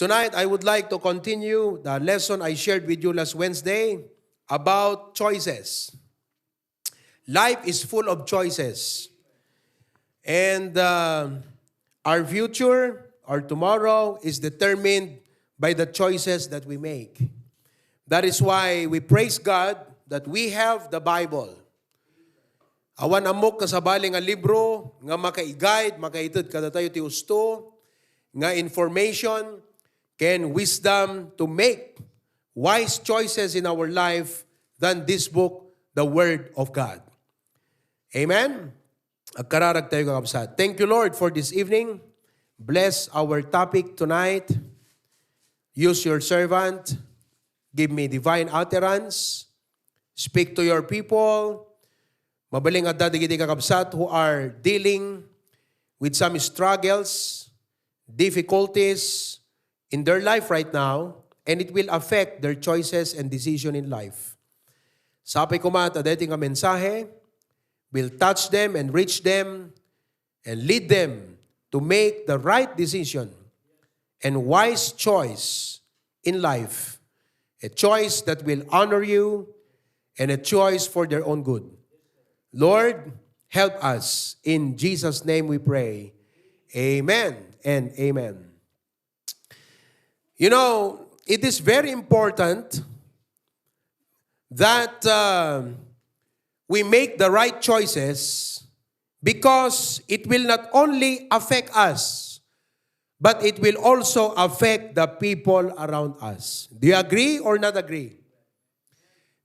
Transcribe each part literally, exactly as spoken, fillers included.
Tonight, I would like to continue the lesson I shared with you last Wednesday about choices. Life is full of choices. And uh, our future, our tomorrow, is determined by the choices that we make. That is why we praise God that we have the Bible. Awan ammok nga sabali nga libro nga makaiguide, makaited kadatayo ti husto nga information ken wisdom to make wise choices in our life than this book, the Word of God. Amen? Agkararag tayo, kakabsat. Thank you, Lord, for this evening. Bless our topic tonight. Use your servant. Give me divine utterance. Speak to your people. Mabalin nga adda dagiti kakabsat who are dealing with some struggles, difficulties in their life right now, and it will affect their choices and decision in life. Sapay koma ta daytoy nga mensahe will touch them and reach them and lead them to make the right decision and wise choice in life, a choice that will honor you and a choice for their own good. Lord, help us. In Jesus' name we pray. Amen and amen. You know, it is very important that uh, we make the right choices because it will not only affect us, but it will also affect the people around us. Do you agree or not agree?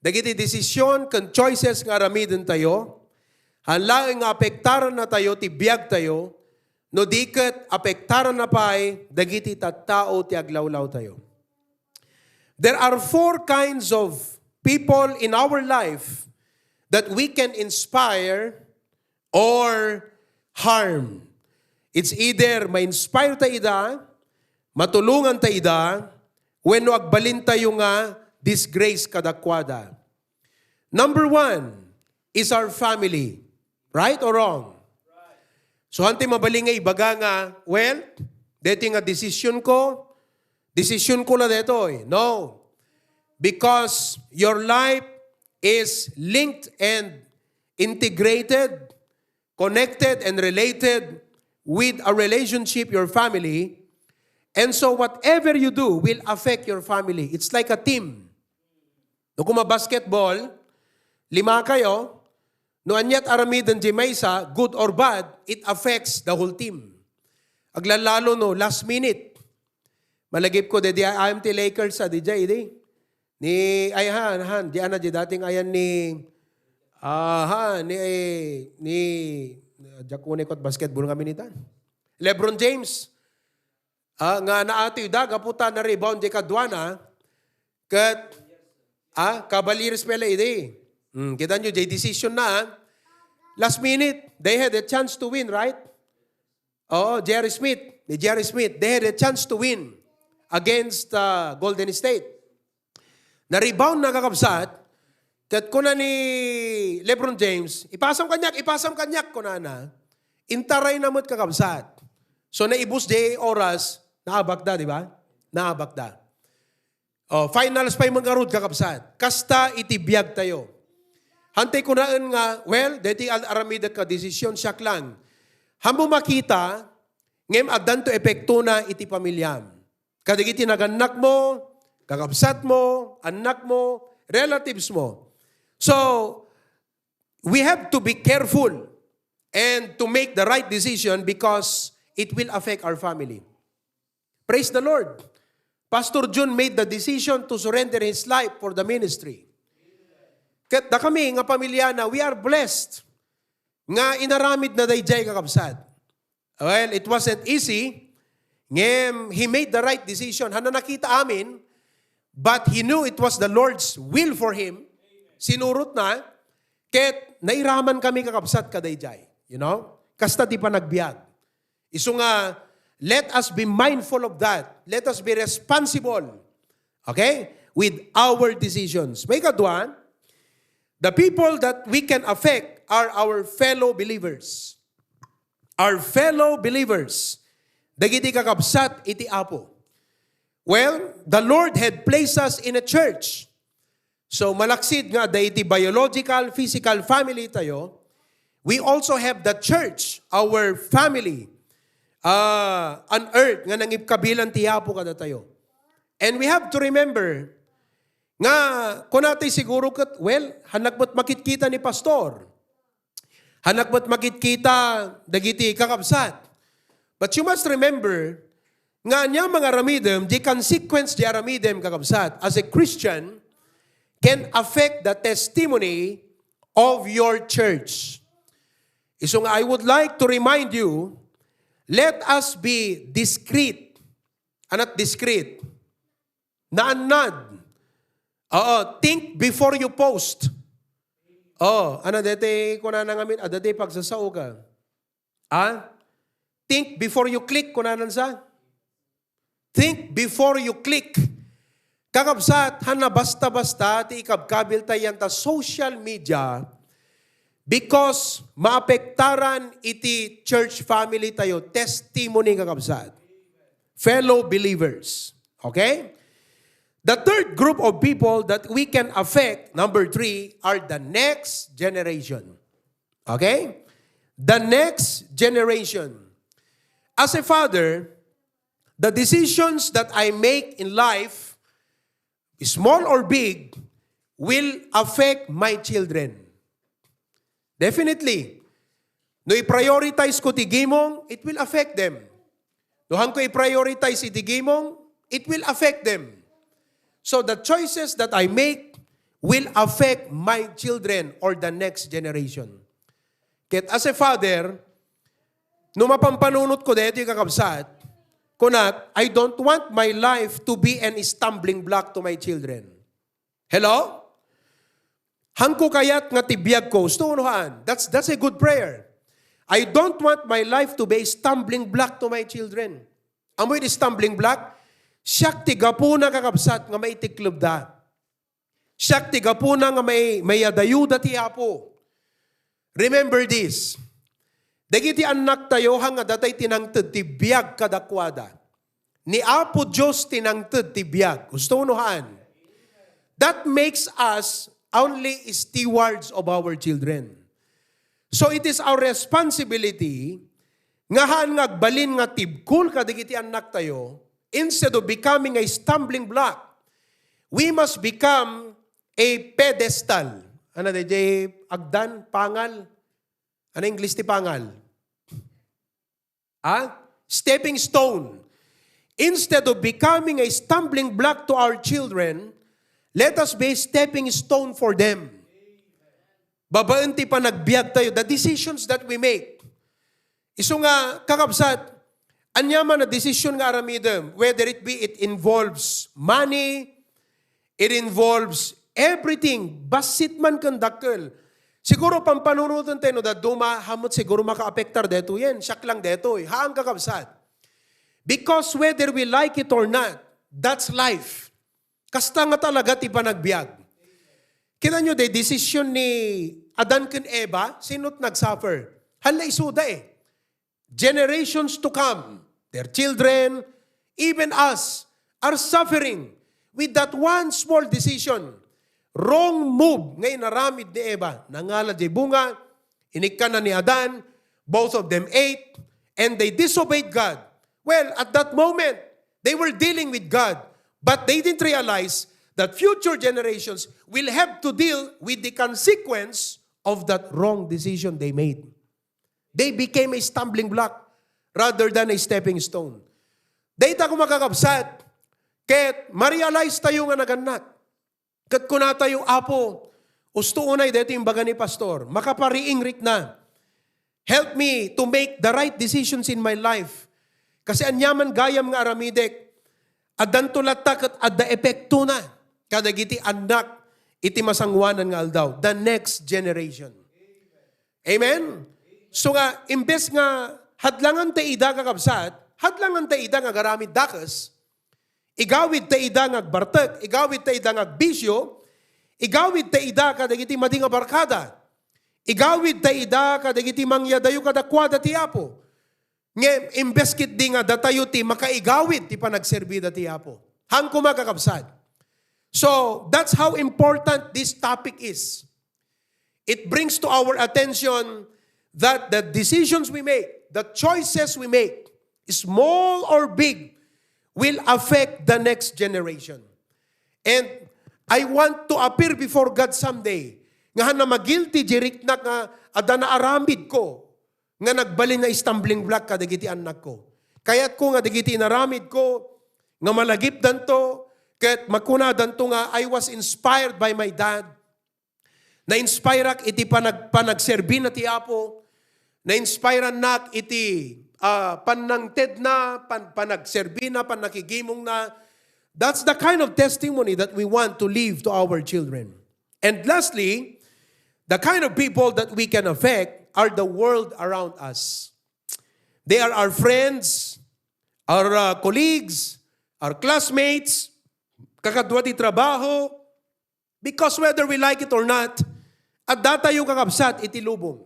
Dagiti desisyon ken choices nga aramiden tayo, haan laeng nga apektaran na tayo ti biag tayo, no di ket apektaran na pay dagiti tattao ti aglawlaw tayo. There are four kinds of people in our life that we can inspire or harm. It's either ma-inspire ta ida, matulongan ta ida, wenno agbalin tayo nga disgrace kadakuada. Number one is our family. Right or wrong? So, haan ti mabalin nga ibaga nga, well, daytoy nga decision ko, decision ko la daytoy. No. Because your life is linked and integrated, connected and related with a relationship, your family. And so whatever you do will affect your family. It's like a team. No, kung ma-basketball, lima kayo, no, aniat aramiden di maysa, good or bad, it affects the whole team. Aglalalo no, last minute. Malagip ko, dedi, ayam ti Lakers, ah, di jay, di. Ni, ay, han, han, di ana, di dating ayan ni, ah, han, ni, ni, diak unay ko basketball nga minitan. LeBron James, ah, nga naatoy da, gapu ta na-rebound di kaduana, ket, ah, Cavaliers pala idi. Hmm, kita nyo, jay decision na, ah. Last minute, they had a chance to win, right? Oo, Jerry Smith, ni Jerry Smith, they had a chance to win against uh, Golden State. Na-rebound na, kakabsat, ket kuna ni LeBron James, "Ipasam kaniak, ipasam kaniak," kunana. Intaray na met, kakabsat. So, naibus di oras, naabak da, di ba? Naabak da. Oh, finals pay man ngarud, kakabsat. Kasta iti biag tayo. Hantay kunaen nga, well, deti al-, aramidak nga desisyon, siak lang. Hammo makita, ngem addanto epektona iti pamiliam. Kadagiti nagannak mo, kakabsat mo, annak mo, relatives mo. So, we have to be careful and to make the right decision because it will affect our family. Praise the Lord. Pastor Jun made the decision to surrender his life for the ministry. Ket dakami nga pamilya na, we are blessed nga inaramid na dayjay, kakabsat. Well, it wasn't easy. Ngem, he made the right decision. Hana nakita amin, but he knew it was the Lord's will for him. Sinurot na, ket nairaman kami, kakabsat, kadayjay. You know? Kasta ti panagbiag. Isu nga, let us be mindful of that. Let us be responsible, okay, with our decisions. Maikadua, the people that we can affect are our fellow believers. Our fellow believers. Dagiti kakabsat iti Apo. Well, the Lord had placed us in a church. So, malaksid nga adda iti biological, physical family tayo, we also have the church, our family, uh, on earth nga nangipkabilan ti Apo kadatayo. And we have to remember nga kunatay siguro ket, well, hannak met makitkita ni pastor. Hannak met makitkita dagiti kakabsat. But you must remember nga ania nga aramidem, the consequence di aramidem, kakabsat, as a Christian, can affect the testimony of your church. Isu nga, I would like to remind you, let us be discreet. Anat discreet? Naannad. Oo, think before you post. Oh, ano dete kunana ngamin? Adda ti pagsasao ka. Ah? Think before you click, kunana sa? Think before you click. Kakabsat, hanna basta-basta ti ikabkabil tayo yan ta social media because maapektaran iti church family tayo, testimony, kakabsat. Fellow believers. Okay? The third group of people that we can affect, number three, are the next generation. Okay? The next generation. As a father, the decisions that I make in life, small or big, will affect my children. Definitely. No i-prioritize ko ti gimong, it will affect them. No, han ko i-prioritize iti gimong, it will affect them. So the choices that I make will affect my children or the next generation. Ket as a father, no mapampanunot ko daytoy, kakabsat, kunak, I don't want my life to be an stumbling block to my children. Hello? Hanko kayat nga ti biag ko, usto no haan? That's, that's a good prayer. I don't want my life to be a stumbling block to my children. Amoy di stumbling block? Siak ti gapuna, kakabsat, nga maitiklebda. Siak ti gapuna nga may, mayadayuda ti Apo. Remember this. Dagiti annak tayo, han nga datay ti nangted ti biag kadakuada. Ni Apo Dios ti nangted ti biag. Usto no haan? That makes us only stewards of our children. So it is our responsibility nga haan nga agbalin nga tibkol kadagiti annak tayo, instead of becoming a stumbling block, we must become a pedestal. Ano, D J Agdan? Pangal? Ano English ti pangal? Ha? Stepping stone. Instead of becoming a stumbling block to our children, let us be a stepping stone for them. Babaen ti panagbiag tayo, the decisions that we make. Isu nga, kakabsat, ania man a decision nga aramidem, whether it be it involves money, it involves everything, bassit man ken dakkel. Siguro pampanunoten tayo no dadduma, hamot siguro makaapektar detoyen, siak lang detoy. Haan, kakabsat. Because whether we like it or not, that's life. Kasta nga talaga ti panagbiag. Kita nyo, the decision ni Adan ken Eva, sino't nagsuffer? Hala, isuda eh. Generations to come, their children, even us, are suffering with that one small decision. Wrong move nga inaramid ni Eva. Nangala di bunga, inikkanna ni Adan, both of them ate, and they disobeyed God. Well, at that moment, they were dealing with God, but they didn't realize that future generations will have to deal with the consequence of that wrong decision they made. They became a stumbling block rather than a stepping stone. Dayta, koma, kakabsat, ket ma-realize tayo nga nagannak. Ket kuna tayo, "Apo, usto unay daytoy imbaga ni Pastor, makapariing rikna. Help me to make the right decisions in my life. Kasi aniaman gayam nga aramidek, addanto latta ket adda epektona kadagiti annak iti masangoanan nga aldaw, the next generation." Amen? So nga, imbes nga hadlangan ta ida, kakabsat, hadlangan ta ida nga agaramid dakes, igawid ta ida nga agbartek, igawid ta ida nga agbisyo, igawid ta ida kadagiti madi nga barkada, igawid ta ida kadagiti mangyadayo kadakuada ti Apo. Ngem imbes ketdi nga datayo ti makaigawid ti panagserbida ti Apo. Haan koma, kakabsat. So, that's how important this topic is. It brings to our attention that the decisions we make, the choices we make, small or big, will affect the next generation. And I want to appear before God someday nga haan a magilti di riknak nga adda naaramidko nga nagbalin nga stumbling block kadagiti annakko. Kayatko nga dagiti inaramidko nga malagipdanto ket makunadanto nga, "I was inspired by my dad." Na-inspireak iti panag-, panagserbina ti Apo. Na-inspireannak iti, ah, pannangtedna, pan-, panagserbina, pannakigimongna. That's the kind of testimony that we want to leave to our children. And lastly, the kind of people that we can affect are the world around us. They are our friends, our, uh, colleagues, our classmates, kakadua ti trabaho. Because whether we like it or not, adda tayo, kakabsat, iti lubong.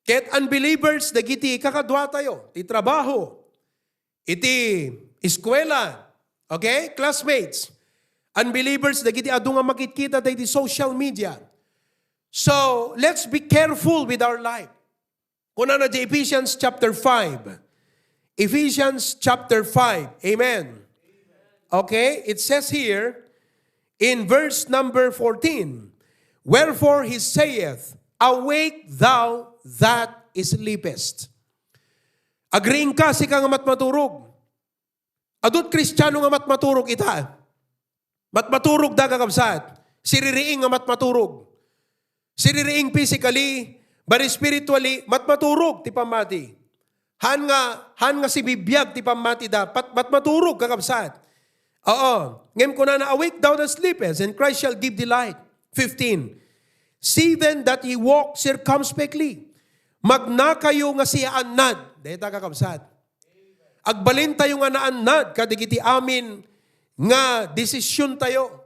Ket unbelievers dagiti kakadua tayo, ti trabaho, iti eskuela, okay? Classmates. Unbelievers dagiti adu nga makitkita dagiti social media. So, let's be careful with our life. Kunana di Ephesians chapter five. Ephesians chapter five. Amen. Okay, it says here in verse number fourteen, "Wherefore he saith, Awake thou that sleepest." Agriingka, sika nga matmaturog. Adut Kristiano nga matmaturog ita. Matmaturog da, kakabsat. Siririing nga matmaturog. Siririing physically, but spiritually, matmaturog ti pammati. Haan nga, haan nga sibibiag ti pammati da, pat-, matmaturog, kakabsat. Oo. Ngem kunana, "Awake thou that sleepest, and Christ shall give thee light." Fifteen. "See then that ye walk circumspectly." Magnakayo nga siyaannad. Dayta, kakabsat. Agbalintayo nga naannad kadagiti amin nga desisiontayo,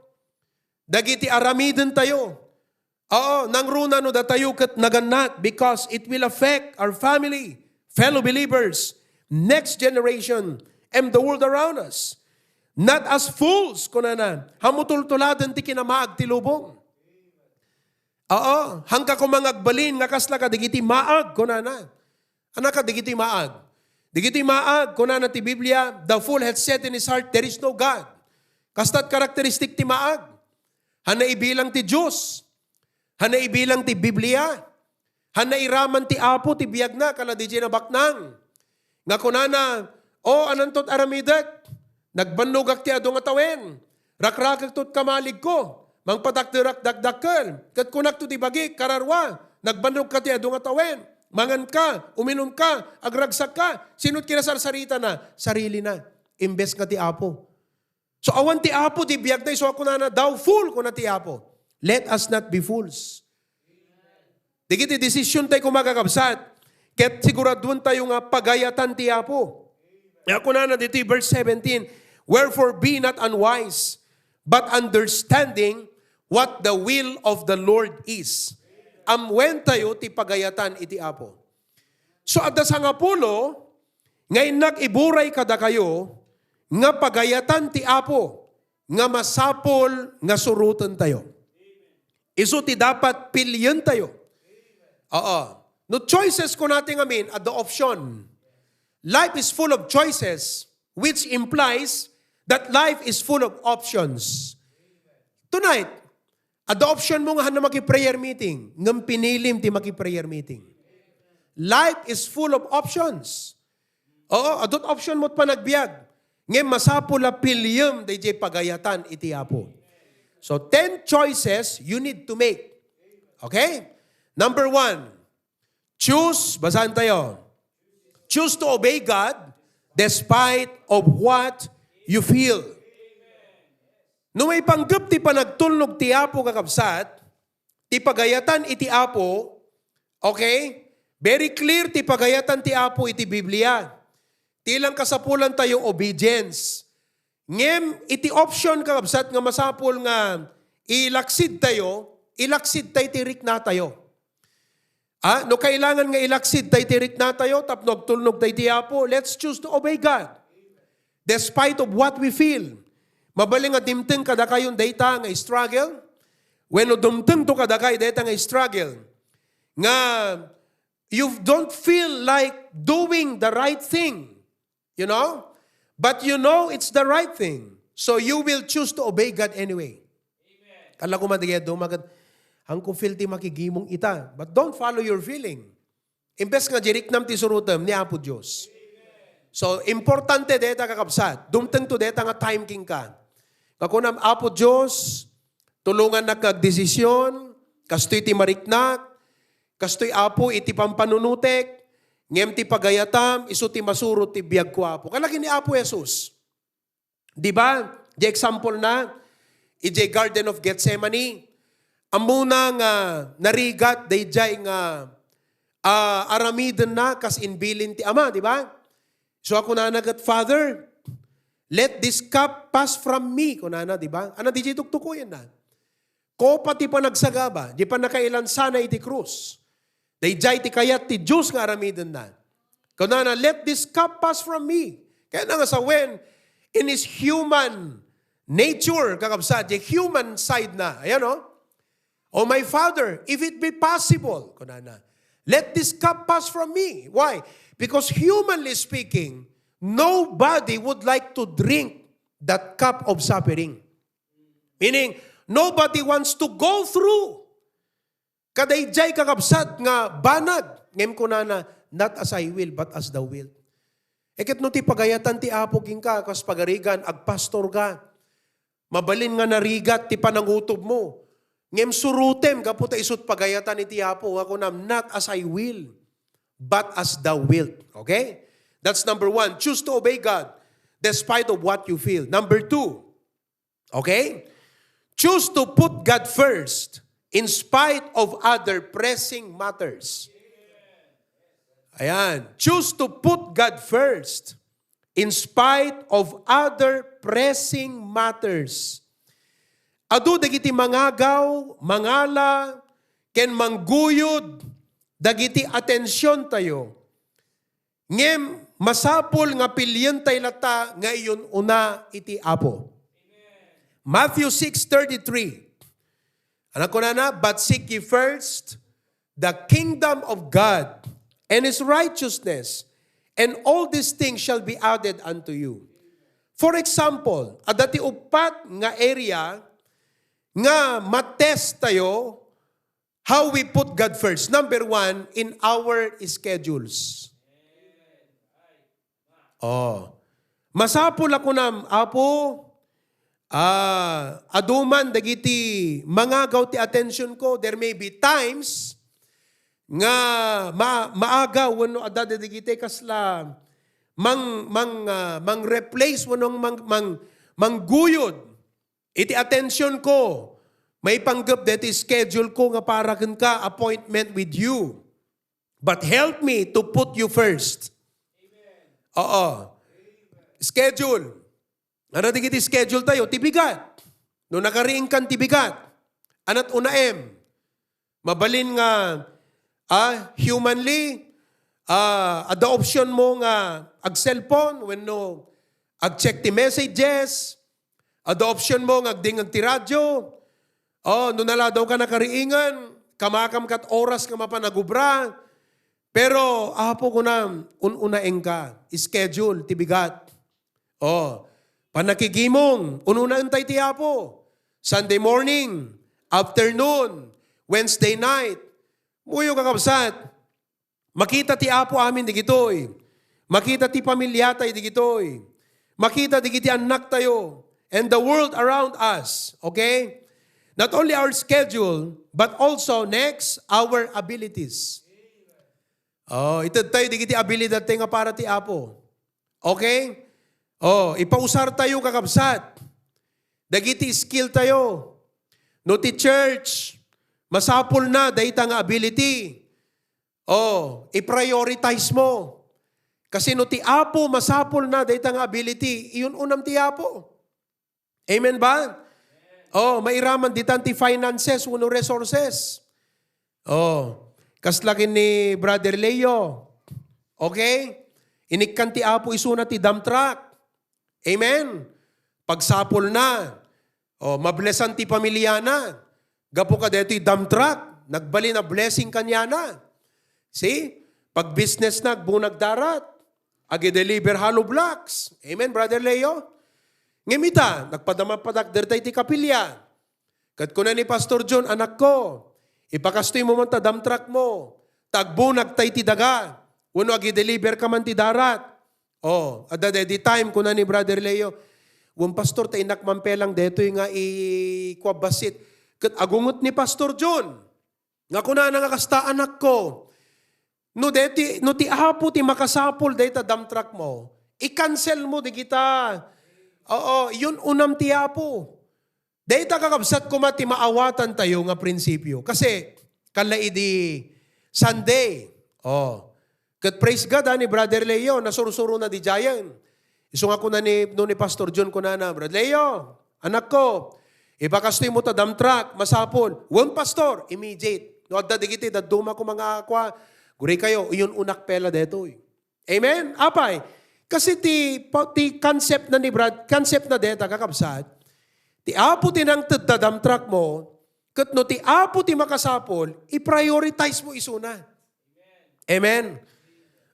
dagiti aramidentayo. Oo, nangruna no datayo ket nagannad, because it will affect our family, fellow believers, next generation, and the world around us. "Not as fools," kunana, "hamutultuladen ti kinamaag ti lubong." Oo, haanka koma nga agbalin nga kasla kadagiti maag, kunana. Ania kadagiti maag? Dagiti maag, kunana ti Biblia, "The fool hath said in his heart, 'There is no God.'" Kasta't karakteristik ti maag. Haan nga ibilang ti Dios. Haan nga ibilang ti Biblia. Haan nga iraman ti Apo ti biagna, kala didiay nabaknang. Nga kunana, "O, ananto ti aramidek? Nagbannogak ti adu nga tawen. Rakrakekto ti kamaligko. Mangpatakderak dakdakkel. Ket kunakto ti bagik, kararua, nagbannogka ti adu nga tawen. Manganka, uminumka, agragsakka." Sino ti kinasarsaritana? Sarilina. Imbes nga ti Apo. So, awan ti Apo ti biagna, isu a kunana, "Thou fool," kuna ti Apo. Let us not be fools. Dagiti desisiontayo koma, kakabsat, ket siguraduentayo nga pagayatan ti Apo. Nga kunana ditoy verse seventeen, "Wherefore be not unwise, but understanding what the will of the Lord is." Ammoentayo ti pagayatan iti Apo. So, adda sangapulo nga innak iburay kadakayo nga pagayatan ti Apo nga masapul nga surotentayo. Isu ti dapat pilientayo. Oo. No choices, kuna ti ngamin, adda option. Life is full of choices, which implies that life is full of options. Tonight, adda option mo nga haan nga maki-prayer meeting, ngem pinilim ti maki-prayer meeting. Life is full of options. Oo, adda option mo panagbiag. Ngem masapul a piliem daydiay pagayatan iti Apo. So, ten choices you need to make. Okay? Number one, choose, basahan tayo. Choose to obey God despite of what you feel. No maipanggep ti panagtulnog ti Apo, kakabsat, ti pagayatan iti Apo, okay? Very clear ti pagayatan ti Apo iti Biblia. Ti lang kasapulantayo, obedience. Ngem, iti option, kakabsat, nga masapul nga ilaksidtayo, ilaksidtayo ti riknatayo. Ah, no kailangan nga ilaksidtayo ti riknatayo tapno agtulnogtayo iti Apo, let's choose to obey God despite of what we feel. Mabalin nga dimteng kadakayon dayta nga struggle? Wenno dumtengto kadakay dayta nga struggle nga you don't feel like doing the right thing, you know? But you know it's the right thing. So you will choose to obey God anyway. Kala ko man, di kaya dumagat, "Ang ko feel ti makigimong ita." But don't follow your feeling. Imbes nga diriknam ti surotem ni Apo Dios. So, importante deta, kakabsat. Dumtengto deta nga time kenka. Nga kunam, "Apo Dios, tulongannak nga agdesisyon, kastoy ti mariknak, kastoy, Apo, iti pampanunutek, ngem ti pagayatam, isu ti masurot ti biagko, Apo." Kalagi ni Apo Jesus. Di ba? Di example na, idiay Garden of Gethsemane, ammona nga narigat daydiay nga, ah, aramidenna kas imbilin ti Ama, di ba? So, kunana ket, "Father, let this cup pass from me," kunana, di ba? Ano, di tuktukoyenna? Kopa ti panagsagaba, di pannakailansana iti krus. Daydiay ti kayat ti Dios nga aramidenna. Kunana, "Let this cup pass from me." Kaya na nga sawen, in his human nature, kakabsat, the human side na. Ayan, oh. "Oh, my Father, if it be possible," kunana, "let this cup pass from me." Why? Because humanly speaking, nobody would like to drink that cup of suffering. Meaning, nobody wants to go through kadaydiay, kakabsat, nga banag. Ngem kunana, "Not as I will, but as thou wilt." E ket no ti pagayatan ti Apo kenka, kas pagarigan, agpastor ka, mabalin nga narigat ti panangutob mo. Ngem surotem gapu ta isut pagayatan iti Apo, nga kunam, "Not as I will, but as thou wilt." Okay? That's number one. Choose to obey God despite of what you feel. Number two, okay? Choose to put God first in spite of other pressing matters. Ayan. Choose to put God first in spite of other pressing matters. Adu dagiti mangagaw, mangala, ken mangguyod dagiti atensiontayo. Ngem masapul nga pilientayo latta nga iyun-una iti Apo. Matthew six thirty-three. Ano kunana? "But seek ye first the kingdom of God and his righteousness, and all these things shall be added unto you." For example, adda ti uppat nga area nga matest tayo how we put God first. Number one, in our schedules. Oh. Masapul a kunam, "Apo, ah, adu man dagiti mangagaw ti attention ko." There may be times nga ma-, maaga wenno adda dagiti kasla mang-, mang-, ah, mang-replace wenno mang-, mang-, mangguyod iti attention ko, maipanggep deti schedule ko nga para kenka, appointment with you. But help me to put you first. Oo. Schedule. Ano dagiti schedule tayo? Ti bigat. No nakariingkan ti bigat, anat unaem? Mabalin nga, ah, humanly, ah, adda option mo nga ag-cellphone wenno ag-check ti messages, adda option mo nga agdingag ti radyo. Oh, no naladaw ka nakariingan, kamakam kat oras nga mapan agubra. Pero, Apo, kunam, un-unaeng ka, schedule ti bigat. Oh, pannakigimong, un-unaen tay ti Apo. Sunday morning, afternoon, Wednesday night. Muyo, kakabsat, makita ti Apo amin digitoy. Makita ti pamiliatay digitoy. Makita digiti annaktayo and the world around us. Okay? Not only our schedule, but also, next, our abilities. Oh, ited tayo digiti abilidad tayo nga para ti Apo. Okay? Oh, ipausar tayo, kakabsat. Dagiti skill tayo. No ti church, masapul na dayta nga ability. Oh, i-prioritize mo. Kasi no ti Apo, masapul na dayta nga ability, iyun-unam ti Apo. Amen ba? Oh, mairaman ditan ti finances wenno resources. Oh, kasla ken ni Brother Leo. Okay? Inikkan ti Apo isuna ti dump truck. Amen? pagsapulna. O, mablesan ti pamiliana. Gapu kadaytoy dump truck, nagbalin a blessing kaniana. See? Pag-business na, agbunag darat. Agi-deliver hollow blocks. Amen, Brother Leo? Ngem ita, nagpadamapadak derta iti kapilya. Ket kuna ni Pastor John, "Anakko, ipakastoy mo man ta dump truck mo, ta agbunag tay ti daga, wenno agi-deliver ka man ti darat." Oh, adda daydi time, kuna ni Brother Leo, "Wen, Pastor, ta innak man pelang daytoy nga i-, kua bassit." Ket agunget ni Pastor John, nga kunana nga kasta, "Anakko, no deti, no ti Apo ti makasapul dayta dump truck mo, i-cancel mo digita. Oo, yun unam ti Apo." Dayta, kakabsat, koma ti maawatan tayo nga prinsipyo. Kasi, kala idi Sunday, oh, ket praise God, ah, ni Brother Leo, nasursuro na di Giant. Isu nga kuna ni, no, ni Pastor John, kunana, "Brad Leo, anakko, ipakastoy mo ta dump truck, masapul." "Wen, Pastor," immediate. No, adda digiti dadduma ko mga akwa, guri kayo, iyun-unak pela detoy. Amen? Apay, kasi ti, pa-, ti concept na ni Brad, concept na deta, kakabsat, ti Apo ti nangted ta dump truck mo, ket no ti Apo ti makasapul, i-prioritize mo isuna. Amen?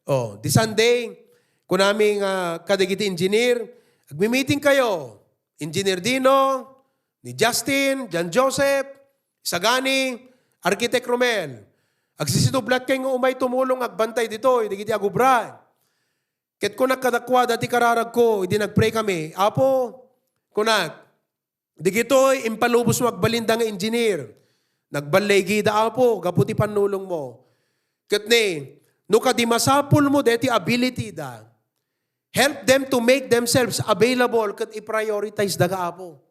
Oh, di Sunday, kunami nga kadagiti engineer, "Agmi-meeting kayo. Engineer Dino, ni Justin, John Joseph, Sagani, Architect Romel. Agsisitublat kayo nga umay tumulong agbantay ditoy, dagiti agubra." Ket kunak kadakuada ti kararagko, idi nagpray kami, "Apo," kunak, "digitoy impalubos mo agbalinda nga engineer. Nagballigida, Apo, gapu ti pannulong mo. Ket ni, no kadi masapul mo deti ability da, help them to make themselves available ket i-prioritize daga, Apo."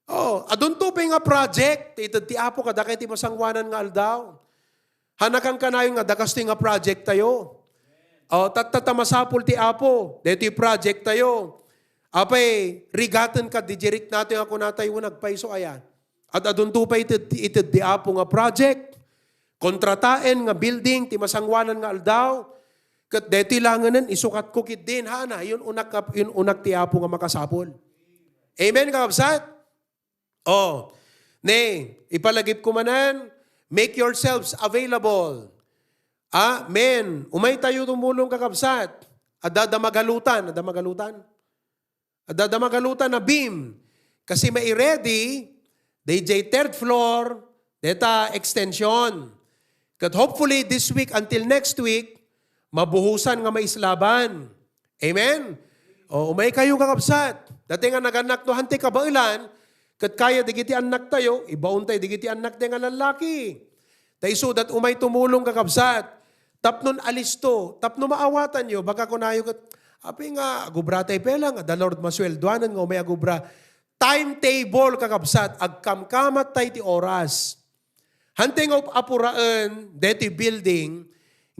Oh, adunto pay nga project, ti ited ti Apo kadakay ti masangoanan nga aldaw. Hanakan kanayon nga dakastoy nga project tayo. Oh, tatta ta masapul ti Apo, daytoy project tayo. Apay, rigaten kad di jerik nato nga kunatayo, nagpayso aya. At adunto pay ited, ited ti Apo nga project. Kontrataen nga building ti masangoanan nga aldaw. Ket daytoy langenen, isukatko ketdin, hana, yun unak, yun unak ti Apo nga makasapul. Amen, kakabsat? Oh, ne, ipalagipko manen, make yourselves available. Amen. Umay tayo tumulong, kakabsat. Adda da magalutan, adda magalutan. Adda da magalutan a beam. Kasi mai-ready, dayjay third floor, deta extension. Ket hopefully this week until next week, mabuhusan nga maislaban. Amen? O, umay kayo, kakabsat. Dati nga nagannak no hantay kabaelan, ket kaya digiti annak tayo, ibaon tayo digiti annak tayo nga lallaki. Ta isudat umay tumulong, kakabsat. Tapnon alisto, tapno maawatan yo, baka kunayo ket, "Apay nga, agubra tay pelang, the Lord masweldoanan nga umay agubra." Timetable, kakabsat, agkamkamat tay ti oras. Hantay nga up-, apuraen, deti building,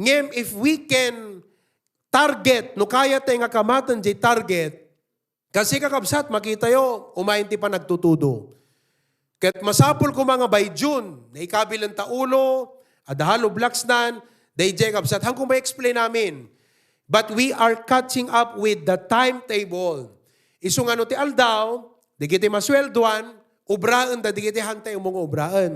ngem if we can target, no kaya tay nga kamaten jay target, kasi, kakabsat, makitayo, umayen ti panagtutudo. Ket masapul koma nga by June, naikabilen ta ulo, adda hollow blocks nan, dayjay, kabsat, han koma explain namin. But we are catching up with the timetable. Isu nga no ti aldaw, digiti masweldoan, ubraen da digiti hantay umong nga ubraen.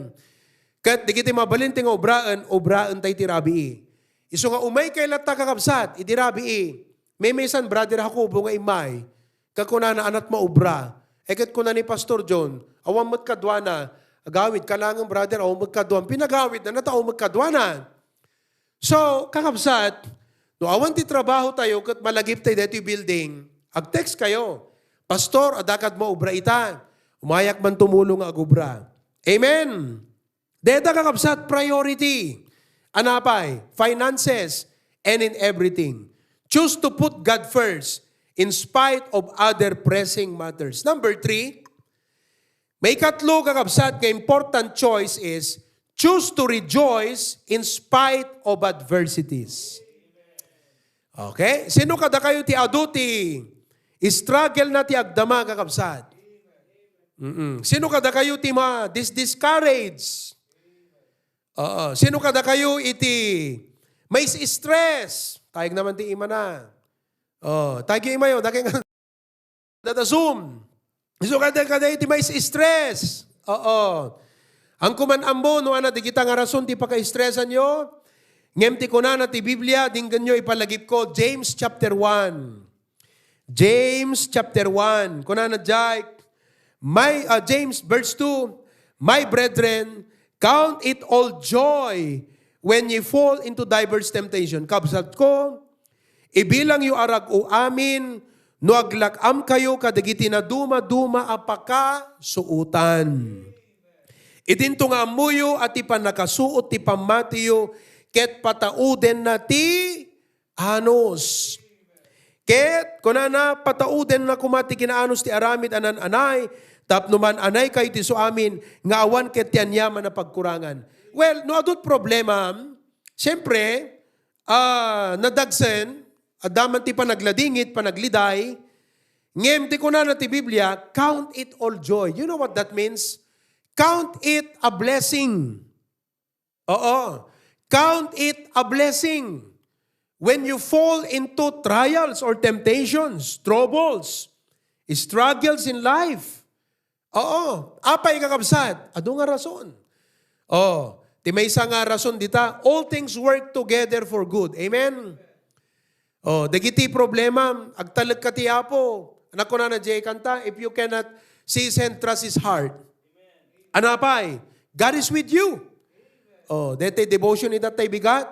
Ket digiti mabalin ti nga ubraen, ubraen tay ti rabii. Isu nga umay kay latta, kakabsat, idi rabii, maymaysan Brother Jacobo nga immay, kakunana, "Anat maubra." E ket kuna ni Pastor John, awan met kaduana, "Agawid ka laeng, brother, awan met kaduam." Pinagawidna, nata awan met kaduana. So, kakabsat, no awan ti trabaho tayo ket malagip tayo daytoy building, ag-text kayo, "Pastor, adda kad maubra ita." Umayak man tumulong nga agubra. Amen. Deta, kakabsat, priority. Anapay, finances, and in everything. Choose to put God first in spite of other pressing matters. Number three, maikatlo, kakabsat, nga important choice is choose to rejoice in spite of adversities. Okay? Sino kadakayo ti adu ti struggle na ti agdama, kakabsat? Mm-mm. Sino kadakayo ti ma-dis-, discourage? Oo. Sino kadakayo iti mais stress? Tayag naman ti imana. Oh, tayag imayo, dakay nga Kada Zoom. Isu kada, kada iti mais stress. Oo. Ang kuman ammo, no, ana, di kita nga rason ti paka-stressanyo. Ngem ti kunana ti Biblia, dinggenyo ipalagipko, James chapter one. James chapter one. Kunana jay, my, ah, James verse two, "My brethren, count it all joy when ye fall into diverse temptation." Kabsatko, ibilangyo a rag-o amin no aglak-amkayo kadagiti nadumaduma a pakasuotan. Idinto nga ammoyo a ti pannakasuot ti pammatiyo ket pataudenna ti anus. Ket kunana, "Pataudenna koma ti kinaanus ti aramid a naan-anay, tapno maan-anaykayo ti isuamin nga awan ket ti aniaman a pagkurangan." Well, no adut problema, siyempre, ah, nadagsen, adda man ti panagladingit, panagliday, ngem ti kunana ti Biblia, "Count it all joy." You know what that means? Count it a blessing. Oo. Count it a blessing when you fall into trials or temptations, troubles, struggles in life. Oo. Apay, kakabsat? Adu nga rason. Oh, ti maysa nga rason dita, all things work together for good. Amen? Oh, dagiti problema, agtalekka ti Apo. Anak, kunana jay kanta, "If you cannot see His hand, trust His heart." Ano pay? God is with you. Oh, dete devotion ita tay bigat.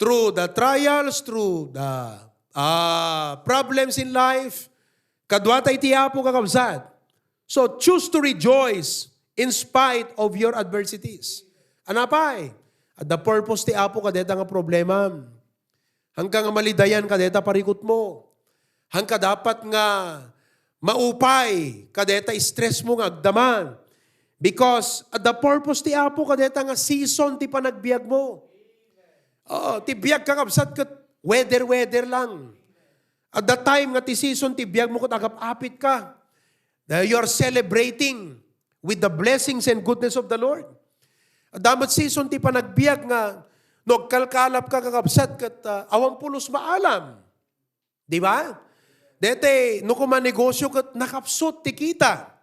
Through the trials, through the, ah, problems in life, kadua tay ti Apo, kakabsat. So, choose to rejoice in spite of your adversities. Ano pay? Adda purpose ti Apo kadeta nga problema. Haanka nga malidayan kadeta parikutmo. Haanka dapat nga maupay kadeta stressmo nga agdama. Because adda purpose ti Apo kadeta nga season ti panagbiagmo. Oo, ti biag, kakabsat, ket weather-weather lang. Adda time nga ti season ti biagmo ket agap-apitka. That you are celebrating with the blessings and goodness of the Lord. Adda met season ti panagbiag nga no agkalkalapka, kakabsat, ket, ah, awan pulos maalam. Di ba? Dete, no koma negosyo ket nakapsut ti kita.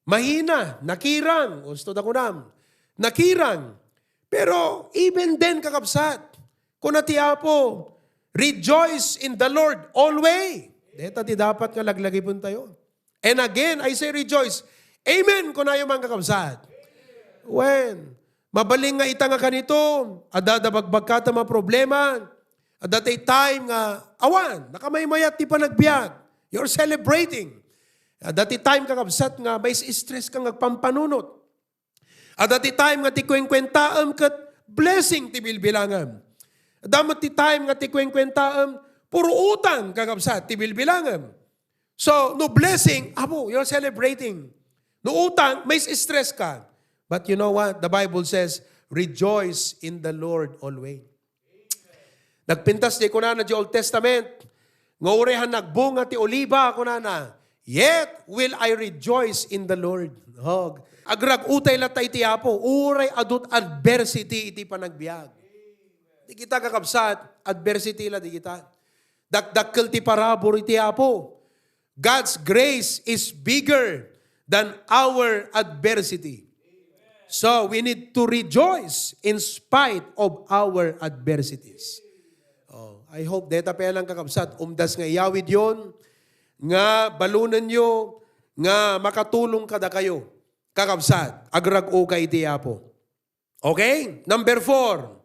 Mahina, nakirang, gusto da kunam. Nakirang. Pero even then, kakabsat, kuna ti Apo, "Rejoice in the Lord always." Deta ti dapat nga laglagipentayo. And again, I say rejoice. Amen, kunayo man, kakabsat. When, mabalin nga ita nga kanito, adda da bagbagkata nga problema, adda tay time nga, awan, nakamaymayat ti panagbiag. You're celebrating. Adda ti time, kakabsat, nga may stress ka nga agpampanunot. Adda ti time nga ti kuenkuentaem ket blessing ti bilbilangem. Adda met ti time nga ti kuenkuentaem puro utang, kakabsat, ti bilbilangem. So, no blessing, abo, you're celebrating. No utang, may stress ka. But you know what? The Bible says, "Rejoice in the Lord always." Nagpintas di kunana di Old Testament, nga uray han nagbunga ti oliba, kunana, "Yet will I rejoice in the Lord." Oh, agrag-utay latta iti Apo, uray adut adversity iti panagbiag. Di kita, kakabsat, adversity la di kita. Dakdakkel ti parabur iti Apo. God's grace is bigger than our adversity. So, we need to rejoice in spite of our adversities. Oh, I hope deta pay lang, kakabsat, umdas nga iyawidyon nga balonenyo nga makatulong kadakayo, kakabsat, agrag-o ka iti Apo. Okay? Number four.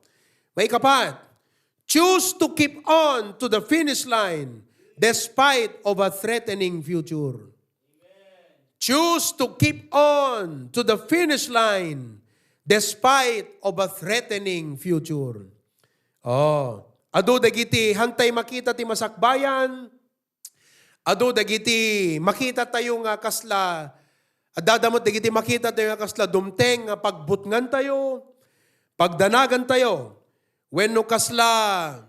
Maikapat, choose to keep on to the finish line despite of a threatening future. Choose to keep on to the finish line despite of a threatening future. Oh, adu dagiti hantay makita ti masakbayan, adu dagiti makita tayo nga kasla, adda met dagiti makita tayo nga kasla dumteng nga pagbutngan tayo, pagdanagan tayo, wenno kasla,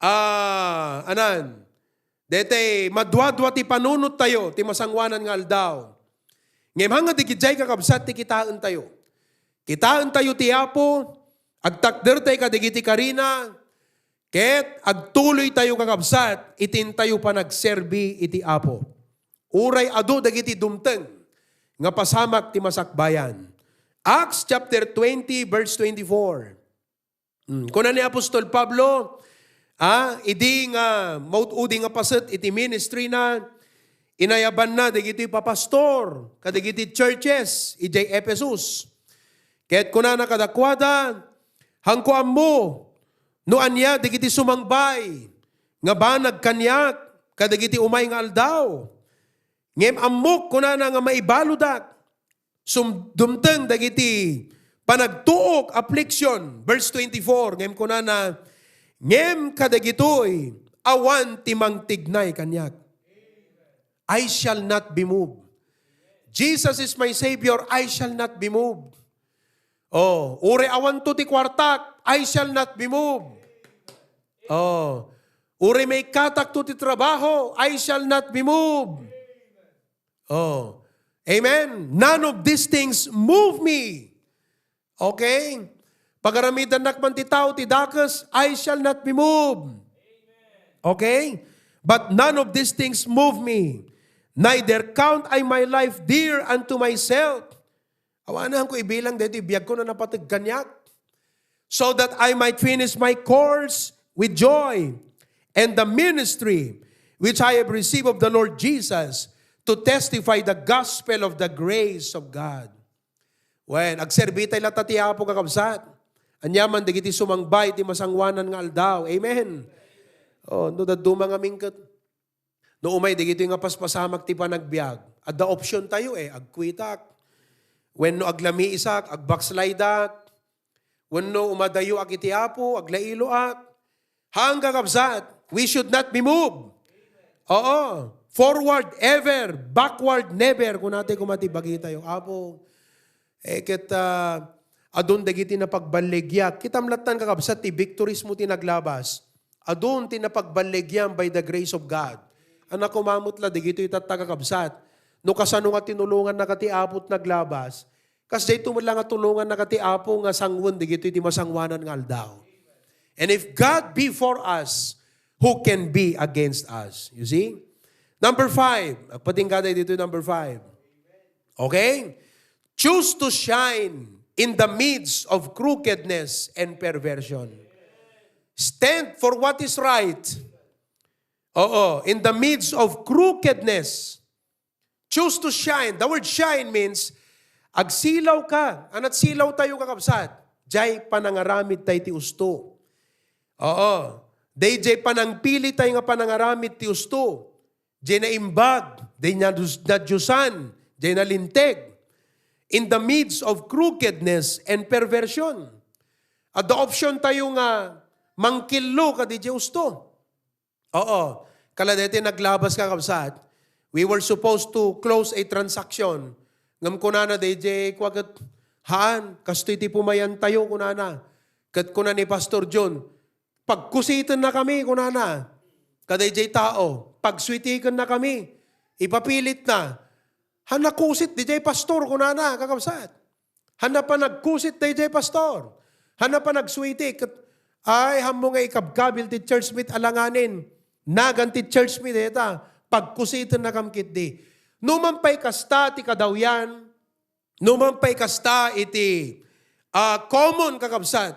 ah, anan, dete maduadua ti panunot tayo ti masangoanan nga aldaw. Ngem hanga digijay, kakabsat, ti kitaen tayo. Kitaen tayo ti Apo, agtakder tayo kadigiti karina, ket agtuloy tayo, kakabsat, iti intayo panagserbi iti Apo. Uray adu dagiti dumteng nga pasamak ti masakbayan. Acts chapter twenty, verse twenty-four. Hmm, kuna ni Apostol Pablo, ah, idi nga maud-udi nga paset iti ministry na, inayabanna dagiti papastor kadagiti churches idiay Ephesus. Ket kunana kadakuada, "Haanko ammo no ania dagiti sumangbay nga banag kaniak kadagiti umay nga aldaw. Ngem ammok," kunana, "nga maibaludak. Sum-, dumteng dagiti panagtuok, affliction." Verse twenty-four, ngem kunana, "Ngem kadagitoy, awan ti mangtignay kaniak." I shall not be moved. Jesus is my Savior, I shall not be moved. Oh, uray awanto ti kuartak, I shall not be moved. Oh, uray maikkatakto ti trabaho, I shall not be moved. Oh, amen. None of these things move me. Okay? Pagaramidannak man ti tao ti dakes, I shall not be moved. Okay? "But none of these things move me, neither count I my life dear unto myself." Awanan ko ibilang daytoy biag ko no napateg kaniak. "So that I might finish my course with joy, and the ministry which I have received of the Lord Jesus to testify the gospel of the grace of God." Wen, agserbi tay latta ti Apo, kakabsat. Aniaman dagiti sumangbay ti masangoanan nga aldaw. Amen. Oh, no dadduma ngamin ket, no umay dagitoy nga paspasamak ti panagbiag, adda option tayo eh, agquitak. Wenno aglamiisak, agbackslideak. Wenno umadayoak iti Apo, aglailoak. Haan, kakabsat, we should not be moved. Oo. Forward ever, backward never. Kunatay koma ti bagitayo, Apo. Eh, ket, ah, adun dagiti napagballegiak. Kitam lattan, kakabsat, ti victories mo ti naglabas. Adun ti napagballegiam by the grace of God. Anak, kumamot la, dagitoy tatta, kakabsat. No kasano nga tinulongannaka ti Apo ti naglabas, kasdiay to met la nga tulongannaka ti Apo nga sangoen dagitoy ti masangoanan nga aldaw. And if God be for us, who can be against us? You see? Number five. Agpatingga tayo dito, number five. Okay? Choose to shine in the midst of crookedness and perversion. Stand for what is right. Oo, in the midst of crookedness. Choose to shine. The word shine means, agsilaw ka. Anat silaw tayo, kakabsat? Jay panangaramid tay ti usto. Oo. Day jay panangpili tay nga panangaramid ti usto. Jay naimbag, jay nadus-, nadiosan, jay nalinteg. In the midst of crookedness and perversion. Adda option tayo nga mangkillo kadi jay usto. Oo. Kala daytoy naglabas, kakabsat. We were supposed to close a transaction. Ngem kunana dayjay kua ket, "Haan, kastoy ti pumayantayo," kunana. Ket kuna ni Pastor John, "Pagkusitennakami," kunana. Kadayjay tao, "Pagsuitikenna kami. Ipapilitna." Haan, nakusit dayjay pastor, kunana, kakabsat. Haan, panagkusit dayjay pastor. Haan, panagsuiti. Ket, ay, ammo nga ikabkabil ti church meet alanganin. Nagan ti church meet, dayta, pagkusitennakam ketdi. Numan pay kasta ti kadawyan, numan pay kasta iti, ah, common, kakabsat.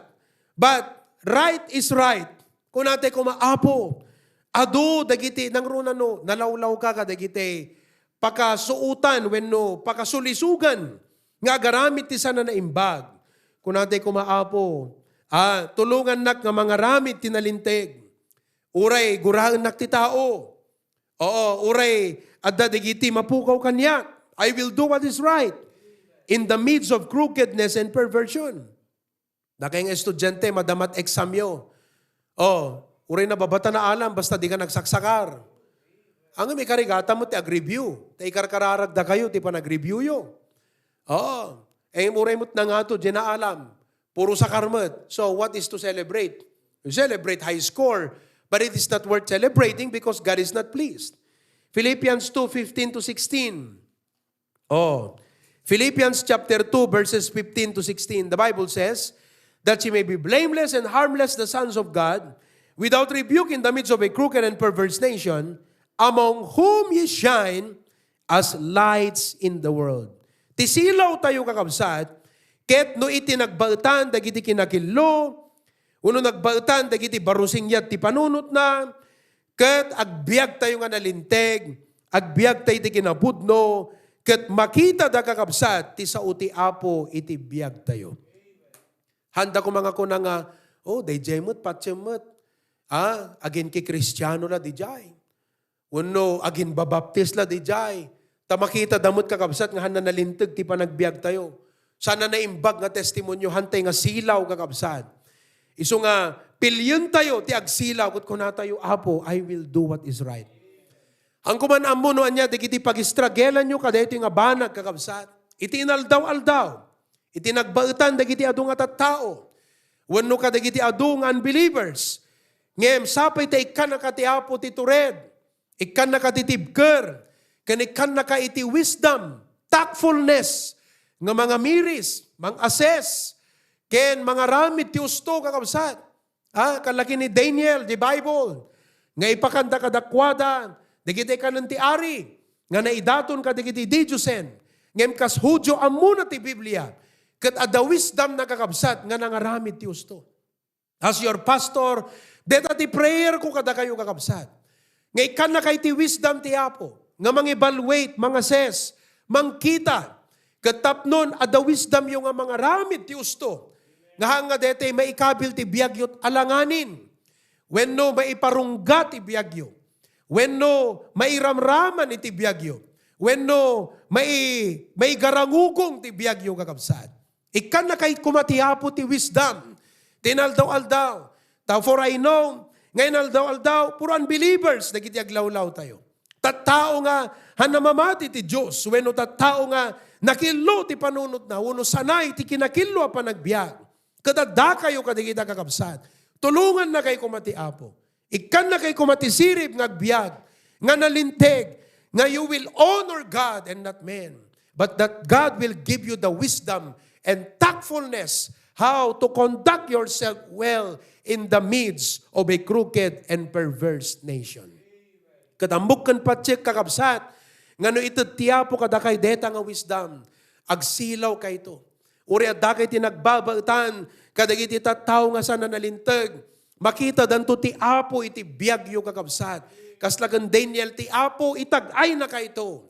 But right is right. Kunatay koma, Apo, adu dagiti nangruna no, nalawlawka kadagiti pakasuotan wenno pakasulisogan nga agaramid ti saan a naimbag. Kunatay koma, Apo, ah, tulongannak nga mangaramid ti nalinteg. Uray guraennak ti tao. Oo, uray adda dagiti mapukaw kaniak. I will do what is right in the midst of crookedness and perversion. Dakay nga estudiante, madama ti examyo. Oh, uray nababata naalam, basta di ka nagsaksakar. Ang may karigatan mo ti agreview. Ta ikarkararag dakayo ti panagreviewyo. Oo. Eh, uray mo't nangato, di naalam. Puro sakar met. So, what is to celebrate? You celebrate high score, but it is not worth celebrating because God is not pleased. Philippians two fifteen to sixteen. Oh, Philippians chapter two, verses fifteen to sixteen, the Bible says, "That ye may be blameless and harmless, the sons of God, without rebuke in the midst of a crooked and perverse nation, among whom ye shine as lights in the world. Ti silaw tayo, kakabsat, ket no iti nagbaetan dagiti kinakillo, wenno nagbaetan dagiti barusingyat ti panunotna, ket agbiag tayo nga nalinteg, agbiag tayo iti kinapudno, ket makita da, kakabsat, ti sao ti Apo iti biag tayo. Handa ko mga kuna nga, "Oh, dayjay met, patiem met. Ah, aginkikristiano la dijay. Wenno aginbabaptis la dijay." Ta makita da met, kakabsat, nga handa nalinteg ti panagbiag tayo. Sana naimbag nga testimonio, hantay nga silaw, kakabsat. Isu nga, pilien tayo ti agsilaw, ket kuna tayo, "Apo, I will do what is right." Hanko man ammo no ania dagiti pagistragelanyo kadaytoy nga banag, kakabsat. Iti inaldaw-aldaw, iti nagbaetan dagiti adu nga tattao, wenno kadagiti adu nga unbelievers. Ngem sapay ta ikkannaka ti Apo ti tured, ikkannaka ti tibker, ken ikkannaka iti wisdom, tactfulness, nga mangamiris, mang-assess, ken mangaramid ti usto, kakabsat. Ah, kalaki ni Daniel, the Bible, nga ipakanda kadakuada dagiti kanen ti ari, nga naidaton kadagiti didiosen. Ngem kas Judio, ammona ti Biblia, ket adda wisdom, kakabsat, nga nangaramid ti usto. As your pastor, deta ti prayer ko kadakayo, kakabsat, nga ikkannaka iti wisdom ti Apo, nga mangevaluate, mangassess, mangkita, ket tapnon adda wisdomyo nga mangaramid ti usto, nga haan nga daytoy maikabil ti biagyo alanganin, wenno maiparungga ti biagyo, wenno mairamraman iti biagyo, wenno mai-, maigarangugong ti biagyo, kakabsat. Ikkannaka koma ti Apo ti wisdom, ti inaldaw-aldaw. Ta for I know, nga inaldaw-aldaw, puro unbelievers dagiti aglawlaw tayo. Tattao nga handa mamati ti Dios, wenno tattao nga nakillo ti panunotna, wenno sanay ti kinakillo a panagbiag. Ket adda kayo kadagita, kakabsat. Tulongannaka koma ti Apo. Ikkannaka koma ti sirib nga agbiag, nga nalinteg, nga you will honor God and not men. But that God will give you the wisdom and tactfulness how to conduct yourself well in the midst of a crooked and perverse nation. Ket ammok ken patiek, kakabsat, nga no ited ti Apo kadakay deta nga wisdom, agsilaw kayto. Uray adda kay ti nagbabaetan kadagiti tattao nga saan a nalinteg, makitadanto ti Apo iti biagyo, kakabsat. Kasla ken Daniel, ti Apo itag-ayna kayto.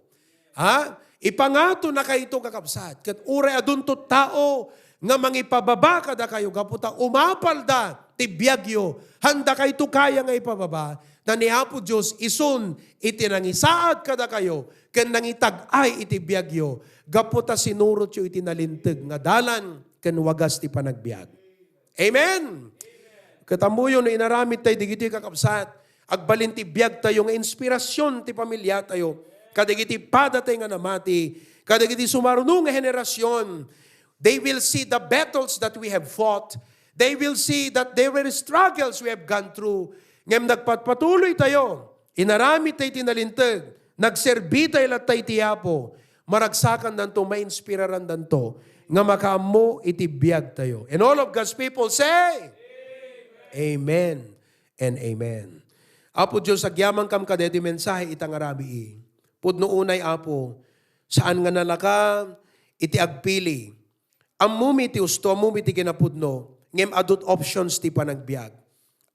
Ha? Ipangatona kayto, kakabsat. Ket uray adunto tao nga mangipababa kadakayo gapu ta umapalda ti biagyo, handa kayto kaya nga ipababa. Ta ni Apo Dios isun iti nangisaad kadakayo ken nangitag-ay iti biagyo gapu ta sinurotyo iti nalinteg nga dalan ken wagas ti panagbiag. Amen! Ket ammoyo no inaramid tay digitoy, kakabsat, agbalin ti biag tayo nga inspirasyon ti pamilya tayo, kadagiti pada tay nga namati, kadagiti sumaruno nga henerasyon, they will see the battles that we have fought. They will see that there were struggles we have gone through. Ngem nagpatpatuloy tayo, inaramid tay ti nalinteg, nagserbi tay latta iti Apo, maragsakandanto, mainspirarandanto nga makaammo iti biag tayo. And all of God's people say, Amen and amen. Apo Dios, agyamankam kadaytoy mensahe ita nga rabii. Pudno unay, Apo, saan nga nalaka iti agpili. Ammomi ti usto, ammomi ti kinapudno, ngem adut options ti panagbiag.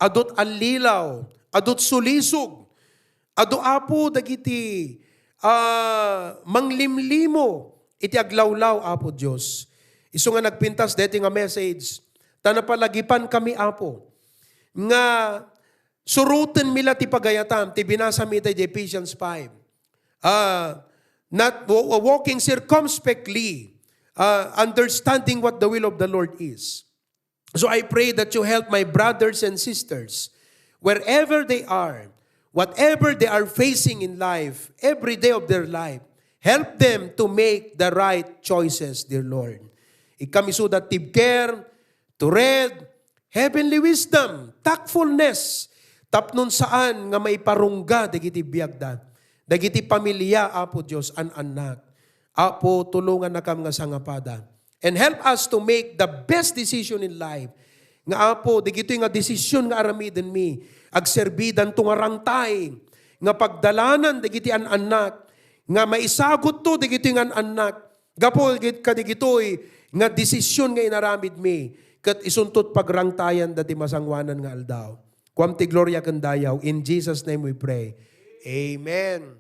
Adut allilaw, adut sulisog, adu, Apo, dagiti, ah, manglimlimo iti aglawlaw, Apo Dios. Isu nga nagpintas deti nga message, ta napalagipan kami, Apo, nga suroten mi la ti pagayatam, ti binasa mi ita iti Ephesians five. Ah, not wa-, wa-, walking circumspectly, ah, understanding what the will of the Lord is. So I pray that you help my brothers and sisters, wherever they are, whatever they are facing in life, every day of their life, help them to make the right choices, dear Lord. Ikam isuda ti tibker, tured, heavenly wisdom, tactfulness, tapnon saan nga maiparungga dagiti biagda, dagiti pamilya, Apo Dios, an-annak. Apo, tulongannakam nga sangapada. And help us to make the best decision in life. Nga, Apo, dagitoy nga desisyon nga aramidenmi, agserbidanto nga rangtay nga pagdalanan dagiti an-annak, nga maisagutto dagitoy nga an-annak gapu kadigitoy nga desisyon nga inaramidmi, ket isunto ti pagrangtayan dagiti masangoanan nga aldaw. Kuam ti gloria ken dayaw. In Jesus' name we pray. Amen.